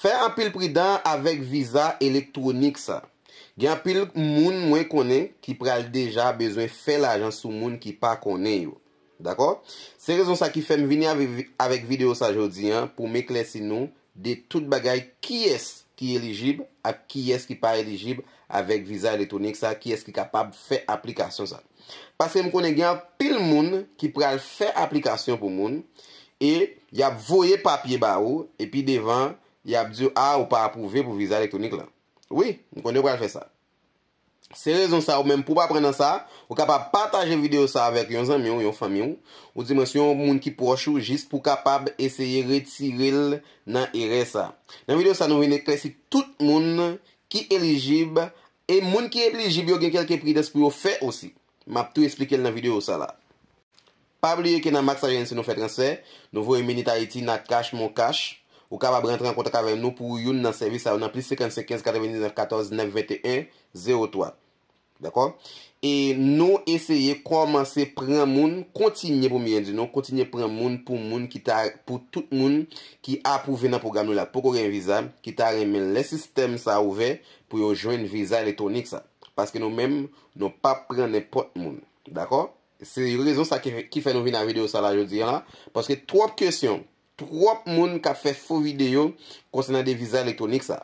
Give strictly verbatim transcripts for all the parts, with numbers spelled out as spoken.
Fè anpil pridan avèk viza elektwonik sa. Gen anpil moun mwen konnen ki pral deja bezwen fè lajan sou moun ki pa konnen yo. Dakò? Se rezon sa ki fè m vini avè-, avèk videyo sa jodi an pou m eklèsi nou de tout bagay, kiyès ki elijib ak kiyès ki pa elijib avèk viza elektwonik sa, kiyès ki kapab fè aplikasyon sa. Paske m konnen gen anpil moun ki pral fè aplikasyon pou moun e y ap voye papye ba ou, epi devan, y ap di w, "A, ou pa apwouve pou viza elektwonik lan." Wi, m konnen yo pral fè sa. Se rezon sa, ou menm pou w pa pran nan sa, ou kapab pataje videyo sa avèk yon zanmi w, yon fanmi w, ou di mwen si yon moun ki pwòch ou, jis pou w kapab eseye retire l nan erè sa. Nan videyo sa, nou vin eklèsi tout moun ki elijib, e moun ki elijib yo gen kèlke pridans pou yo fè osi. M ap tou esplike l nan videyo sa la. Pa bliye ke nan Max Agency nou fè transfè, nou voye Minit Ayiti, Natcash, Moncash. Ou kapab rantre an kontak avè nou pou youn nan sèvis sa yo nan plis senkannsenk kenz katrevendiznèf katòz nèf venteyen zewo twa. Dakò? E nou eseye kòmanse pran moun, kontinye pou m byen di nou, kontinye pran moun pou moun ki ta, pou tout moun ki apwouve nan pwogram nou la, poko gen viza, ki ta renmen lè sistèm sa ouvè pou yo jwenn viza elektwonik sa. Paske nou menm, nou p ap pran nenpòt moun. Dakò? Se rezon sa ki fè, ki fè nou vin a videyo sa la jodi an la, paske twòp kesyon, twòp moun k ap fè fo videyo konsènan de viza elektwonik sa.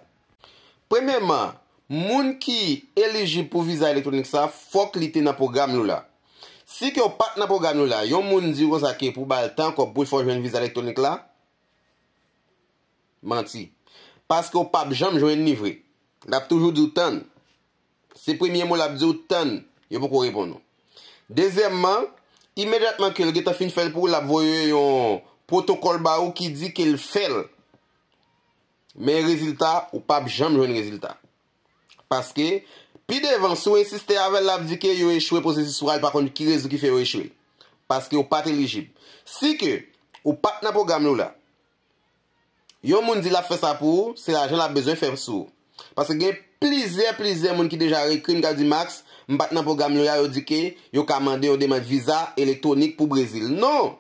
Premyèman, moun ki elijib pou viza elektwonik sa, fòk li te nan pwogram nou la. Si ke w pa t nan pwogram nou la, yon moun di w konsa ke pou ba l tan kòb pou l fè w jwenn viza elektwonik la, manti. Paske w p ap janm jwenn li vre. L ap toujou di w tann. Se premye mo l ap di w tann, yo poko reponn ou. Dezyèmman, imedyatman ke l gentan fin fè l pou ou, l ap voye yon pwotokòl ba ou ki di ke l fè l. Men rezilta, ou p ap janm jwenn rezilta. Paske, pi devan, si w ensiste avè l, l ap di ke yo echwe pwosesis ou a, li pa konn ki rezon ki fè yo echwe l. Paske ou pa t elijib. Si ke ou pa t nan pwogram nou la, yon moun di l ap fè sa pou ou, se lajan l ap bezwen fè sou ou. Paske gen plizyè, plizyè moun ki deja ekri m k ap di, "Max, m pa t nan pwogram nou la, yo di ke yo ka mande yon demann viza elektwonik pou Brezil." Non!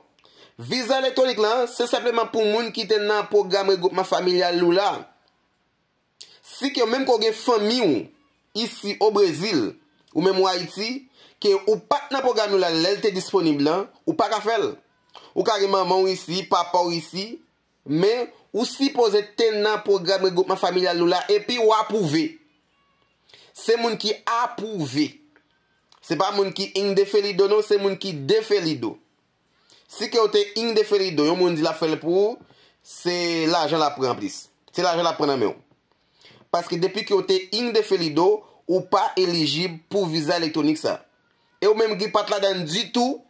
Viza elektwonik lan, se senpleman pou moun ki te nan pwogram regwoupman familyal ou la. Si ke menm ke w gen fanmi w isi o Brezil, ou menm ou Ayiti, ke ou pa t nan pwogram nou la lè l te disponib lan, ou pa ka fè l. Ou ka gen manman w isi, papa w isi, men ou sipoze te nan pwogram regwoupman familyal nou la epi w apwouve. Se moun ki apwouve. Se pa moun ki indeferido non, se moun ki deferido. Si ke w te indeferido, yon moun di l ap fè l pou ou, se lajan l ap pran anplis. Se lajan l ap pran nan men w. Paske depi ke w te indeferido, ou pa elijib pou viza elektwonik sa. E ou menm ki pa t ladan ditou,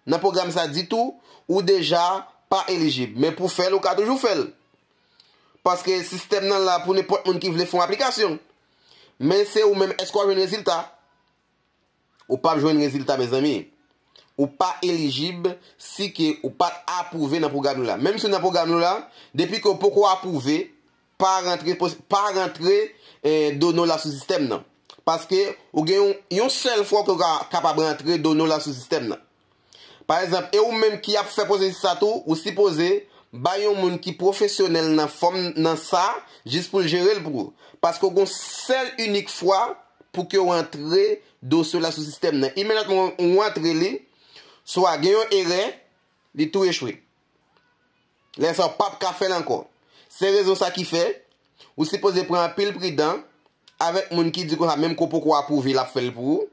nan pwogram sa ditou, ou deja pa elijib. Men pou fè l, ou ka toujou fè l. Paske sistèm nan la pou nenpòt moun ki vle fè yon aplikasyon. Men se ou menm, èske w ap jwenn rezilta? Ou p ap jwenn rezilta, mezanmi. Ou pa elijib si ke ou pa t apwouve nan pwogram nou la. Menm si w nan pwogram nou la, depi ke w poko apwouve, pa rantre, pa rantre, eh, done w la sou sistèm nan. Paske ou gen yon, yon sèl fwa ke w ka, kapab rantre done w la sou sistèm nan. Pa egzanp, e ou menm ki ap fè pwosesis sa tou, ou sipoze bay yon moun ki pwofesyonèl nan fòm nan sa, jis pou l jere l pou ou. Paske w gen yon sèl inik fwa pou ke w antre dosye w la sou sistèm nan. Imedyatman w antre li, swa gen yon erè, li tou echwe. Lè sa w p ap ka fè l ankò. Se rezon sa ki fè, ou sipoze pran anpil pridan avèk moun ki di konsa, menm ke w poko apwouve, l ap fè l pou ou.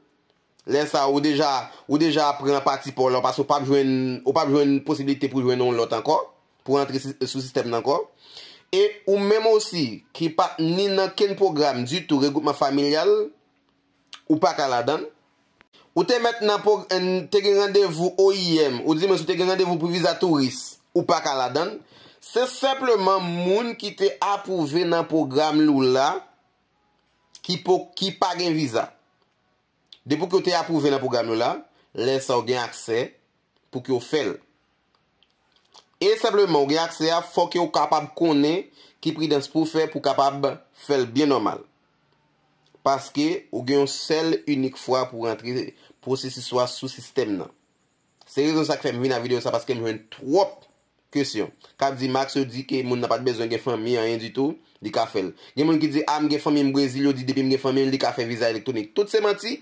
Lè sa, ou deja, ou deja pran pati pa w la, paske w p ap jwenn, ou p ap jwenn posiblite pou jwenn yon lòt ankò, pou rantre si, sou sistèm nan ankò. E ou menm osi, ki pa t ni nan kenn pwogram ditou, regwoupman familyal, ou pa ka ladan l. Ou te mèt nan pwo-, te gen randevou O I M, ou di mwen si w te gen randevou pou viza touris, ou pa ka ladan l. Se senpleman moun ki te apwouve nan pwogram nou la ki po, ki pa gen viza. Depi ke w te apwouve nan pwogram nou la, lè sa w gen aksè pou ke w fè l. E senpleman, w gen aksè a, fòk ke w kapab konnen ki pridans pou w fè pou w kapab fè l byen nòmal. Paske ou gen yon sèl inik fwa pou w rantre pwosesis ou a sou sistèm nan. Se rezon sa k fè m vin a videyo sa, paske m jwenn twòp Kesyon. K ap di Max yo di ke moun nan pa t bezwen gen fanmi, anyen ditou, li ka fè l. Gen moun ki di, a, m gen fanmi m Brezil, yo di depi m gen fanmi m, li ka fè viza elektwonik. Tout se manti.